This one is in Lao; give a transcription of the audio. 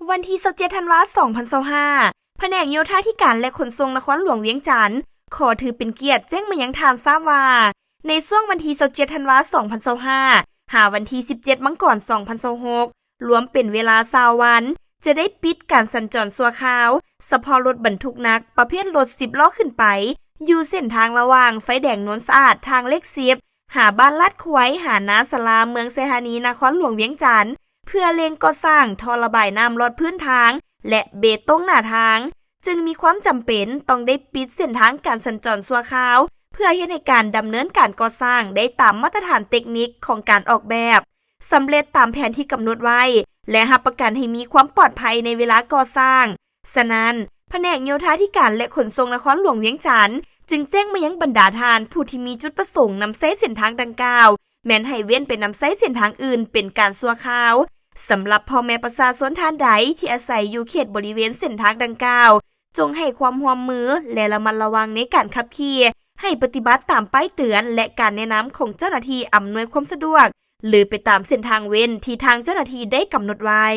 ວັນທີຊາວເຈັດທັນວາ ສອງພັນຊາວຫ້າ ພະແນກໂຍທາທິການ ແລະ ຂົນສົ່ງນະຄອນຫຼວງວຽງຈັນ ຂໍຖືເປັນກຽດແຈ້ງມາຍັງທ່ານຊາບວ່າ ໃນຊ່ວງວັນທີຊາວເຈັດທັນວາ ສອງພັນຊາວຫ້າ ຫາວັນທີສິບເຈັດມັງກອນ ສອງພັນຊາວຫົກ ລວມເປັນເວລາຊາວວັນ ຈະໄດ້ປິດການສັນຈອນຊົ່ວຄາວ ສະເພາະລົດບັນທຸກໜັກປະເພດລົດສິບລໍ້ຂຶ້ນໄປ ຢູ່ເສັ້ນທາງລະຫວ່າງໄຟແດງໂນນສະອາດ ທາງເລກສິບ ຫາບ້ານລາດຄວາຍ ຫານາສາລາ ເມືອງໄຊທານີ ນະຄອນຫຼວງວຽງຈັນ ເພື່ອເລັ່ງກໍ່ສ້າງທໍ່ລະບາຍນ້ຳລອດພື້ນທາງ ແລະ ເບຕົງໜ້າທາງ ຈຶ່ງມີຄວາມຈຳເປັນຕ້ອງໄດ້ປິດເສັ້ນທາງການສັນຈອນຊົ່ວຄາວ ເພື່ອເຮັດໃຫ້ການດຳເນີນການກໍ່ສ້າງໄດ້ຕາມມາດຕະຖານເຕັກນິກຂອງການອອກແບບ, ສຳເລັດຕາມແຜນທີ່ກຳນົດໄວ້ ແລະ ຮັບປະກັນໃຫ້ມີຄວາມປອດໄພໃນເວລາກໍ່ສ້າງ. ສະນັ້ນ, ພະແນກໂຍທາທິການ ແລະ ຂົນສົ່ງນະຄອນຫຼວງວຽງຈັນ ຈຶ່ງແຈ້ງມາຍັງບັນດາທ່ານຜູ້ທີ່ມີຈຸດປະສົງນຳໃຊ້ເສັ້ນທາງດັ່ງກ່າວ ແມ່ນໃຫ້ເວັ້ນໄປນຳໃຊ້ເສັ້ນທາງອື່ນເປັນການຊົ່ວຄາວ. ສຳລັບພໍ່ແມ່ປະຊາຊົນທ່ານໃດທີ່ອາໄສຢູ່ເຂດບໍລິເວນເສັ້ນທາງດັ່ງກ່າວ, ຈົ່ງໃຫ້ຄວາມຮ່ວມມື ແລະ ລະມັດລະວັງໃນການຂັບຂີ່, ໃຫ້ປະຕິບັດຕາມປ້າຍເຕືອນ ແລະ ການແນະນຳຂອງເຈົ້າໜ້າທີ່ອຳນວຍຄວາມສະດວກ ຫຼື ໄປຕາມເສັ້ນທາງເວັ້ນທີ່ທາງເຈົ້າໜ້າທີ່ໄດ້ກຳນົດໄວ້.